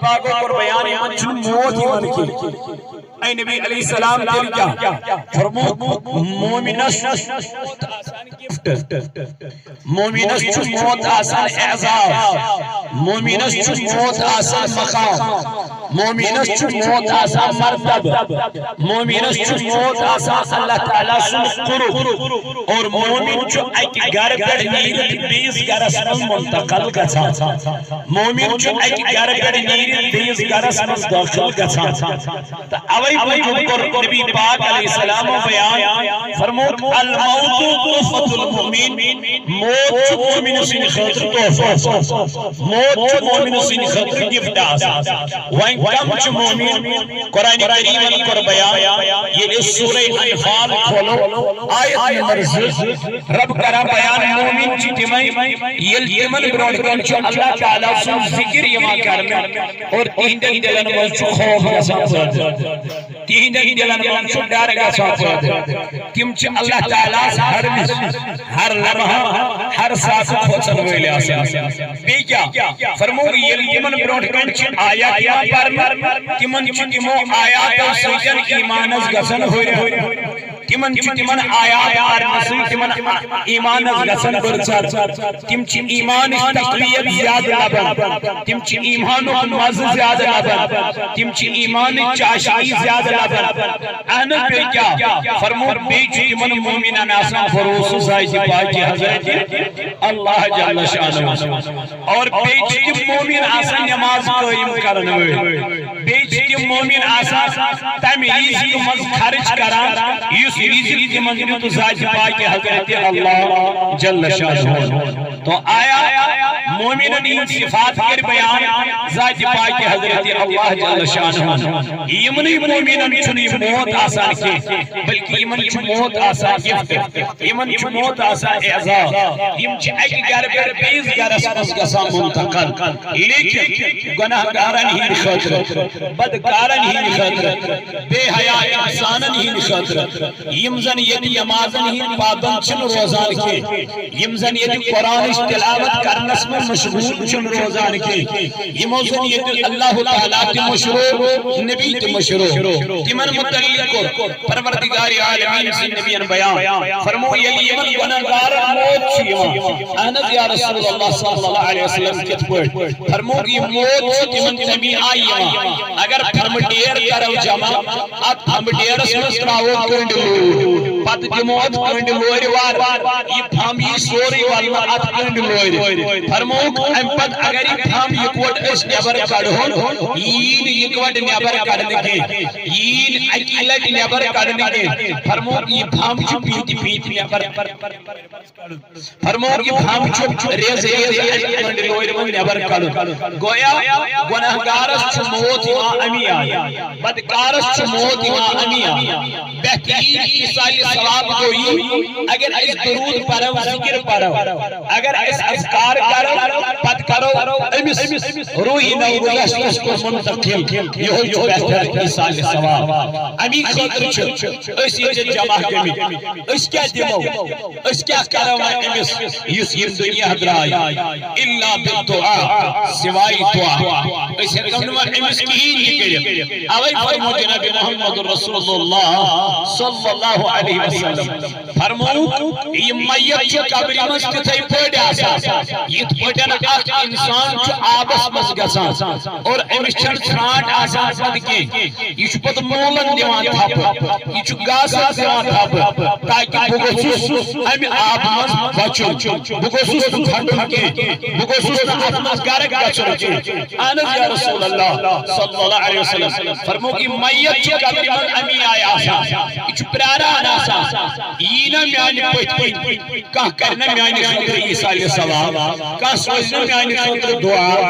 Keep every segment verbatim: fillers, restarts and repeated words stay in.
پاکو کوٚر بیان، یِمن چھُنہٕ موت یِوان کینٛہہ۔ اے نبی علیہ السلام، تیٚلہِ کیٛاہ؟ فرموو، مومنس چھُ موت آسان گفٹ۔ مومنس چھُ موت آسان اعزاز۔ مومنس چھُ موت آسان مقام۔ مومنس چھُ موت آسان مرتبہ۔ مومنس چھُ موت آسان اللہ تعالیٰ سُنٛد قرب۔ اور مومن چھُ اکہِ گرٕ پٮ۪ٹھ نیٖرِتھ بیٚیِس گرس منٛز منتقل گژھان۔ مومن چھُ اکہِ گرٕ پٮ۪ٹھ نیٖرِتھ بیٚیِس گرس منٛز دٲخل گژھان۔ تہٕ اوے موٗجوٗب کوٚر نبی پاک علیہ السلامو بیان، فرمووُکھ، "الموت تحفۃ المؤمن"، موت چھُ مومن سٕنٛدِ خٲطرٕ تحفہٕ آسان۔ موت چھُ مومن سٕنٛدِ خٲطرٕ گفٹ آسان۔ وۄنۍ کم چھِ مومن؟ قرآن کریمن کوٚر بیان، ییٚلہِ أسۍ سورہ انفال کھولو، آیت نمبر زٕ، رب کران بیان، مومن چھِ تِمے، ییٚلہِ تِمن برونٛٹھ کنہِ چھُ اللہ تعالیٰ سُنٛد ذکر یِوان کرنہٕ اور تِہنٛدٮ۪ن دِلن منٛز چھُ خوف گژھان پٲدٕ، تِہنٛدٮ۪ن دِلن منٛز چھُ ڈر گژھان پٲدٕ۔ تِم چھِ اللہ تعالیٰ ہس ہر وِزِ، ہر لمحہٕ، ہر ساتہٕ کھوژن وٲلۍ آسان۔ بیٚیہِ کیٛاہ؟ فرموو، ییٚلہِ تِمن برونٛٹھ کنہِ چھِ آیات یِوان پرنہٕ، تِمن چھُ تِمو آیاتو سۭتۍ ایمانس گژھان ہُرٮ۪ر۔ تِمن چھِ تِمن آیات پرنہٕ سۭتۍ تِمن ایمانس گژھان بٔرژر۔ تِم چھِ ایمانٕچ تقویت زیادٕ لبان۔ تِم چھِ ایمانُک مزٕ زیادٕ لبان۔ تِم چھِ ایمانٕچ چاشنی زیادٕ لبان۔ اہن حظ، بیٚیہِ کیٛاہ؟ فرموو، بیٚیہِ چھُ تِمن مومنن آسان بھروسہٕ ذاتِ پاکہِ حضرت اللہ جل شانہ۔ اور بیٚیہِ چھِ تِم مومن آسان نماز قٲیِم کرن وٲلۍ۔ بیٚیہِ چھِ تِم مومن آسان تمہِ رزقہٕ منٛز خرچ کران، یُس رزق تِمن دیُت ذاتِ پاکہِ حضرت اللہ جل شانہ۔ تو آیا مومنن ہٕنٛدۍ صفات کٔرۍ بیان ذاتِ پاکہِ حضرت اللہ جل شانہ۔ یِمنٕے مومنن چھُنہٕ یہِ موت آسان کینٛہہ، بلکہِ یِمن چھُ موت آسان گفٹ۔ یِمن چھُ موت آسان اعزاز۔ یِم چھِ اَکہِ گرٕ پٮ۪ٹھ بیٚیِس گرس منٛز گژھان منتقل۔ لیکن گۄناہ گارن ہٕنٛدِ خٲطرٕ، بدکارن ہٕنٛدِ خٲطرٕ، بے حیا انسانن ہٕنٛدِ خٲطرٕ، یِم زن ییٚتہِ نمازن ہٕنٛدۍ پابند چھِنہٕ روزان کینٛہہ، یِم زن ییٚتہِ قرآنٕچ تلاوت کرنس منٛز مشغول چھِنہٕ روزان کینٛہہ، یِمو زن ییٚتہِ اللہ تعالیٰ تہِ مٔشرو، نبی تہِ مٔشرو، تِمن متعلق کوٚر پروردگار عالمین سٕنٛدۍ نبین بیان۔ فرموو، ییٚلہِ یِمن گۄناہگارن موت چھُ یِوان، اہن حظ یا رسول اللہ صلی اللہ علیہ وسلم، کِتھ پٲٹھۍ؟ فرموو، یہِ موت چھُ تِمن تَمی آیہِ یِوان، اگر پھمبہٕ ڈیر کرو جمع، اتھ پھمبہٕ ڈیرس منٛز ترٛاوو کٔنٛڈۍ لوٗر، پتہٕ دِمو اتھ کٔنٛڈۍ لورِ وار، یہِ پھمب یی سورُے ولنہٕ اتھ کٔنٛڈۍ لورِ۔ فرمووُکھ، امہِ پتہٕ اگر یہِ پھمب یِکوٹہٕ أسۍ نٮ۪بر کڑہون، یی نہٕ یِکوٹہٕ نٮ۪بر کڑنہٕ کینٛہہ، یی نہٕ اکی لٹہِ نٮ۪بر کڑنہٕ کینٛہہ۔ فرمووُکھ، یہِ پھمب چھُ پیٖنتہِ پیٖنتہِ نٮ۪بر۔ فرمووُکھ، یہِ پھمب چھُ ریزٕ ریزٕ امہِ کٔنٛڈۍ لورِ منٛز نٮ۪بر کڑُن۔ گویا گۄناہگارس چھُ موت یِوان امی آیہِ، بدکارس چھُ موت یِوان امی آیہِ۔ بہترین ایصال ثواب گوٚو یی، اگر أسۍ درود پرو، ذکر پرو، اگر أسۍ اذکار کرو، پتہٕ کرو أمِس روحی نوگزشتس کُن منتقل۔ یِہوٚے چھُ بہتر ایصال ثواب۔ امی خٲطرٕ چھِ أسۍ ییٚتہِ جمع گٔمٕتۍ۔ أسۍ کیٛاہ دِمو؟ أسۍ کیٛاہ کرو وۄنۍ أمِس، یُس ییٚمہِ دُنیا درٛاے؟ الا بالدعاء، سوائے دعا۔ أسۍ ہٮ۪کو نہٕ وۄنۍ أمِس کِہیٖنۍ تہِ کٔرِتھ۔ اوے فرموو جناب محمد رسول اللہ صلی اللہ علیہ وسلم، فرمووُکھ، یہِ میت چھُ قبرِ منٛز تِتھے پٲٹھۍ آسان، یِتھ پٲٹھۍ اکھ انسان چھُ آبس منٛز گژھان اور أمِس چھنہٕ ژھرانٛٹھ آسان پتہٕ کینٛہہ۔ یہِ چھُ پتہٕ موٗلن دِوان تھپھ، یہِ چھُ گاسس دِوان تھپھ، تاکہِ بہٕ گوٚژھُس امہِ آبہٕ منٛز بچُن، بہٕ گوٚژھُس نہٕ پھٹُن کینٛہہ، بہٕ گوٚژھُس نہٕ اتھ منٛز غرق گژھُن کینٛہہ۔ اہن حظ یا رسول اللہ صلی اللہ علیہ وسلم، فرمووُکھ، یہِ میت چھِ قبرِ منٛز امی آیہِ آسان، یہِ چھُ پراران آسان، یی نہ میانہِ پٔتھۍ کِنۍ۔ کانٛہہ کرِ نہ میانہِ خٲطرٕ ایصال ثواب، کانٛہہ سوزِ نہ میانہِ خٲطرٕ دعا،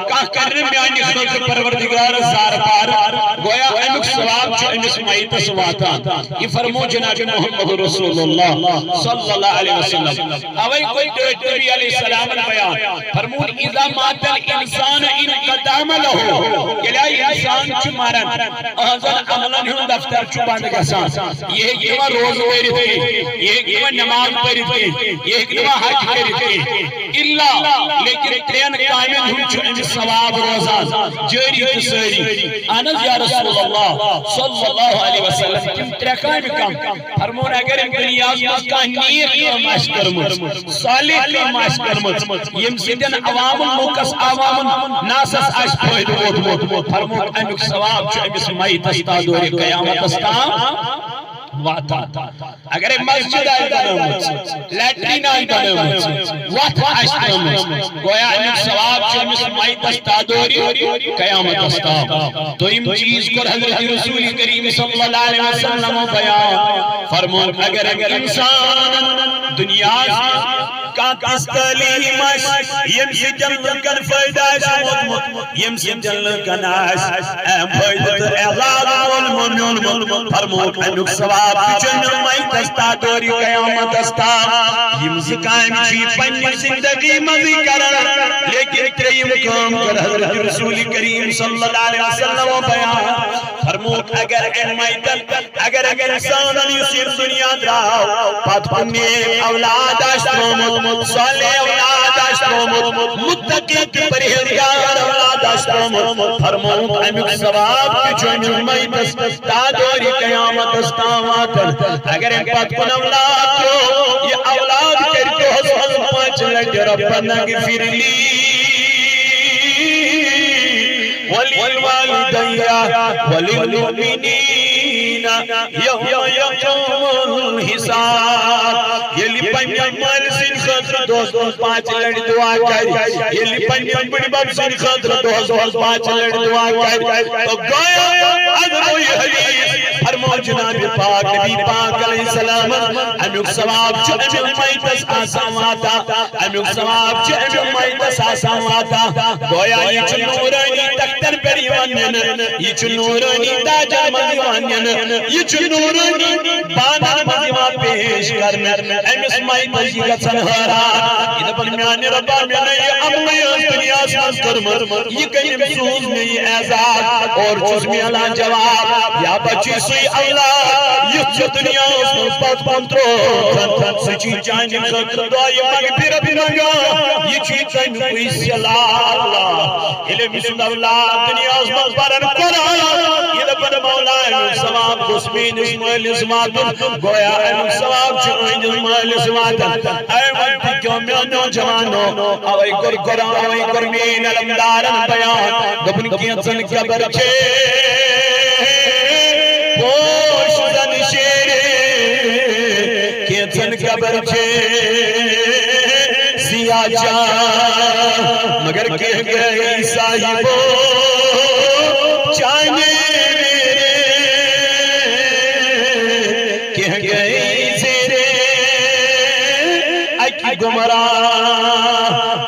کانٛہہ کرِ نہ میانہِ خٲطرٕ پروردگارس زارٕ پار۔ گویا امیُک ثواب چھُ أمِس میتس واتان۔ یہِ فرموو جناب محمد رسول اللہ صلی اللہ علیہ وسلم۔ اوے گوٚو ٹٲٹھۍ نبی علیہ السلامن بیان، فرمووُن، اذا مات الانسان انقطع عملہ، ییٚلہِ انسان چھُ مران، اہنزن عملن ہُنٛد دفتر چھُ بند گژھان۔ یہِ ہیٚکہِ نہٕ وۄنۍ روزٕ کٔرِتھ کینٛہہ، یہِ ہیٚکہِ نہٕ وۄنۍ نماز پٔرِتھ کینٛہہ، یہِ ہیٚکہِ نہٕ وۄنۍ حج کٔرِتھ کینٛہہ۔ الا، لیکن ترٛٮ۪ن کامٮ۪ن ہُنٛد چھُ أمِس ثواب روزان جٲری تہٕ سٲری۔ اہن حظ یا رسول اللہ صلی اللہ علیہ وسلم، تِم ترٛےٚ کامہِ کم؟ فرمون، اگر أمۍ دُنیاہَس منٛز کانٛہہ نیک کٲم آسہِ کٔرمٕژ، صالح کٲم آسہِ کٔرمٕژ، ییٚمہِ سۭتۍ عوام لوٗکس، عوام الناسس آسہِ فٲیدٕ ووتمُت، فرمون، امیُک ثواب چھُ أمِس میتس تا دورِ قیامتس تام واتان۔ اگر أمۍ مسجد آسہِ بنٲومٕژ، لیٹرین آسہِ بنٲومٕژ، وتھ آسہِ ترٲومٕژ، گویا امیُک ثواب چھُ أمِس میتس تا دورِ قیامتس تام۔ دوٚیِم چیٖز کوٚر حضرت رسول کریم صلی اللہ علیہ وسلم بیان، فرمون، اگر أمۍ انسان دُنیاہَس منٛز کانٛہہ تِژھ تعلیٖم آسہِ، ییٚمہِ سۭتۍ لُکن فٲیدٕ آسہِ ووتمُت، ییٚمہِ سۭتۍ لُکن آسہِ اَمہِ فٲیدٕ تہٕ اعزاز مول میونمُت، فرمووُکھ، اَمیُک ثواب تہِ چھُ میون میتس تا دورِ قیامتس تام۔ یِم زٕ کامہِ چھِ یہِ پننہِ زندگی منٛزٕے کران، لیکن ترٛیٚیِم کٲم کٔر حضرت رسول کریم صلی اللہ علیہ وسلم بیان، فرمووُکھ، اگر اَمہِ میتن، اگر اَمہِ انسانن یُس یہِ دُنیا درٛاو، پتہٕ کُن نیک اولاد آسہِ تھوٚومُت، صالح اولاد آسہِ تھوٚومُت، متقی تہٕ پرہیزگار اولاد آسہِ تھوٚومُت، فرمووُکھ، اَمیُک ثواب تہِ چھُ أمِس میتس تا دورِ قیامتس تام واتان۔ اگر أمۍ پتہٕ کُن اولاد ترٛوو، یہِ اولاد کرِ دۄہس منٛز پانٛژِ لٹہِ، ربنا اغفر لی ولوالدی وللمؤمنین یوم یقوم الحساب۔ ییٚلہِ پننہِ مٲلۍ سٕنٛدِ خٲطرٕ دۄہس منٛز پانٛژِ لٹہِ دُعا کرِ، ییٚلہِ پننہِ بٕڈِ بب سٕنٛدِ خٲطرٕ دۄہس منٛز پانٛژِ لٹہِ دُعا کرِ، تہٕ گویا اگر یہِ حدیث فرموو جناب پاک نبی پاک علیہ السلام، امیُک ثواب چھُ أمِس میتس آسان واتان، امیُک ثواب چھُ أمِس میتس آسان واتان۔ گویا یہِ چھُ نورانی تختن پٮ۪ٹھ یِوان نِنہٕ، یہِ چھُ نورانی تاجن منٛز یِوان نِنہٕ، یہِ چھُ نورانی بانن منٛز یِوان پیش کرنہٕ۔ أمِس میتس یہِ گژھن حٲران، یہِ دپان، میانہِ رۄبا، مےٚ نے یہِ عملٕے ٲس دُنیاہس منٛز کٔرمٕژ، یہِ کٔمۍ سوٗز مےٚ یہِ اعزاز؟ اور چھُس میلان جواب، یا بچی سُے اولاد یُس ژےٚ دُنیاہس منٛز پتھ کُن ترٛووتھ، سُہ چھُ چانہِ خٲطرٕ دعایہِ مغفرت منٛگان، یہِ چھُ تمیُکُے صلہ۔ ییٚلہِ أمۍ سُنٛد اولاد دُنیاہس منٛز پران قرآن، یہِ دپان، مولا، امیُک ثواب گوٚژھ میٲنِس مٲلِس واتُن، گویا امیُک ثواب چھُ أہنٛدِس مٲلِس واتان۔ اے وقت کیو میانیو جوانو، اوے کوٚر قرآن، اوے کوٚر میٲنۍ علمدارن بیان۔ دوٚپُن، کینٛژن قبر چھے پوش زن شیرِ، کینٛژن قبر چھے سیاہ چاہ، مگر کینٛہہ گٔے صاحبو چانہِ ویرِ، کینٛہہ گٔے زیرِ اکہِ گمراہ۔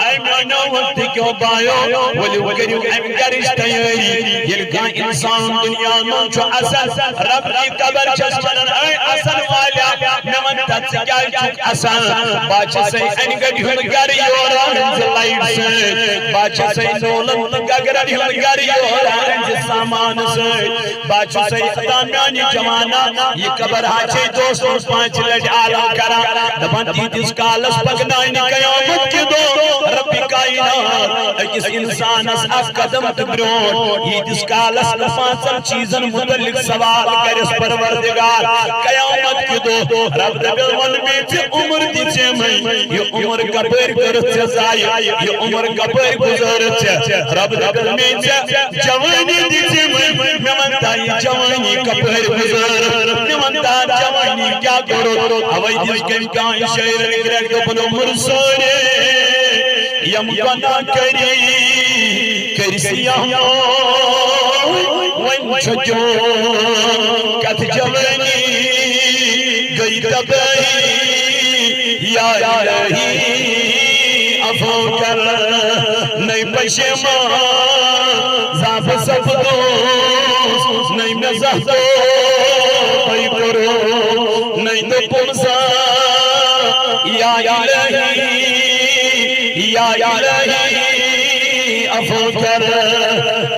اے میانیو وقت کیو بایو، ؤلِو کٔرِو امہِ گرٕچ تیٲری۔ ییٚلہِ کانٛہہ انسان دُنیا منٛز چھُ اَسان، رب یہِ قبر چھَس وَنان، اے اَسان والیا، مےٚ وَن تہٕ ژٕ کیٛازِ چھُکھ اَسان؟ بہٕ ہا چھُسَے اَنہِ گَٹہِ ہُنٛد گَرٕ یورٕ اَنان زِ لایٹ سۭتۍ، بہٕ ہا چھُسَے نوٗلَن تہٕ گَگرَن ہُنٛد گَرٕ یورٕ اَنان زِ سامان سۭتۍ، بہٕ ہا چھُسَے عطا میٛانہِ جوانا، یہِ قبر ہا چھے دوستَن پانٛژِ لَٹہِ آلو کَران، دَپان تیٖتِس کالس پکناونہِ قیامت کہِ دۄہ رب کائنات أکِس انسانس اکھ قدم تہِ برونٛٹھ۔ ییٖتِس کالس نہٕ پانٛژن چیٖزن متعلق سوال کرٮ۪س پروردگار قیامت کہِ دۄہ، رب دپٮ۪س، وَن مےٚ ژےٚ عمر دِژے مےٚ، یہِ عمر کپٲرۍ کٔرٕتھ ژےٚ ضایع، یہِ عمر کپٲرۍ گُزٲرٕتھ ژےٚ؟ رب دپٮ۪س، مےٚ ژےٚ جوانی دِژے مےٚ، مےٚ وَن تا یہِ جوانی کپٲرۍ گُزٲرٕتھ؟ مےٚ وَن تا جوانی کیٛاہ کوٚرُتھ؟ اوے دِژ کٔمۍ کانٛہہ شٲعرن کرٛٮ۪کھ، دوٚپُن، عمر سٲرے یم گۄناہ کٔری، کٔرۍ سیاہ موج۔ وۄنۍ چھُ دیُن کتھ جوٲنی گٔے تبٲہی۔ یا الہی عفو کر، نٔے پشیمان زاف سپدوس، نٔے مےٚ زاہ دۄہے کوٚرُن، نٔے دوٚپُم زاہ۔ یا الہی، یا الہی عفو کر،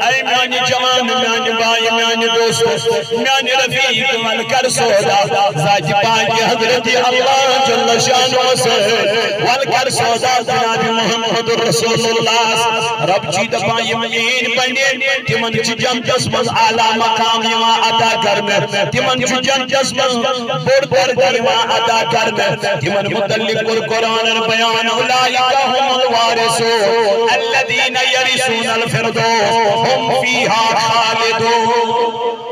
اے میانہِ جوان، میانہِ میانہِ دوست، میانہِ رفیق، ول کر سودا ذاتِ پاکِ حضرت اللہ جل شانہ سۭتۍ، ول کر سودا جناب محمد رسول اللہ۔ رب چھُ دپان، یِم میٲنۍ بندٕ، تِمن چھُ جنتس منٛز اعلیٰ مقام یِوان عطا کرنہٕ، تِمن چھُ جنتس منٛز بوٚڑ درجہٕ یِوان عطا کرنہٕ۔ تِمن متعلق کوٚر قرآنن بیان، اولئک هم الوارثون الذین یرثون الفردوس هم فیہا خالدون۔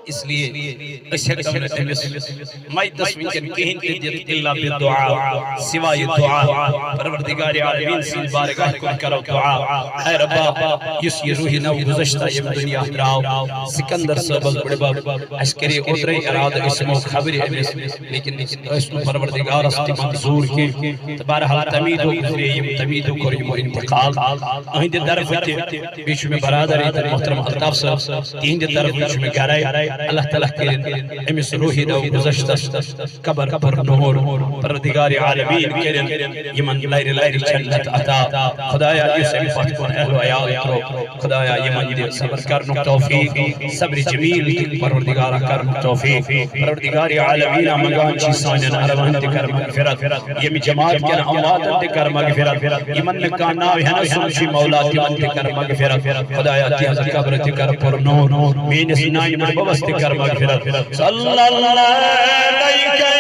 اس لیے أسۍ ہٮ۪کو نہٕ أمِس میتس وٕنکٮ۪ن کِہیٖنۍ تہِ دِتھ الا بالدعاء، سوائے دعا۔ پروردگار عالمین سٕنٛدِ بارگاہ کُن کرو دعا، اے ربا، یُس یہِ روحِ نو گُزشتہ ییٚمہِ دُنیا درٛاو، سکندر صٲبس بٕڈبب، اسہِ کرے اوترے ارادٕ أسۍ یِمو خبرِ أمِس، لیکن ٲسۍ نہٕ پروردگارس تہِ منظور کینٛہہ۔ تہٕ بہرحال تمی دۄہ گُزرے یِم، تمی دۄہ کوٚر یِمو انتقال۔ أہنٛدِ طرفہٕ تہِ، بیٚیہِ چھُ مےٚ برادر ییٚتٮ۪ن محترم الطاف صٲب، تِہنٛدِ طرفہٕ چھُ مےٚ گرے۔ اللہ تعالیٰ کٔرِن أمِس روحِ نو گُزشتس قبر پر نور۔ پروردگار عالمین کٔرِن یِمن لرِ لرِ جنت عطا۔ خدایا، یُس اَمہِ پتھ کُن اہل و عیال ترٛوو، خدایا، یِمن دِ صبر کرنُک توفیق، صبرِ جمیل دِ پروردگارا کرنُک توفیق۔ پروردگار عالمین منگان چھِ سانٮ۪ن ارواحن تہِ کر مغفرت، ییٚمہِ جماعت کٮ۪ن امواتن تہِ کر مغفرت، یِمن نہٕ کانٛہہ ناو ہٮ۪نس سُنٛد چھُ مولا، تِمن تہِ کر مغفرت۔ خدایا، تِہنٛز قبر تہِ کر پر نور، میٲنِس نانہِ بٕڈببس تہِ کر مغفرت۔ صلی اللہ علیہ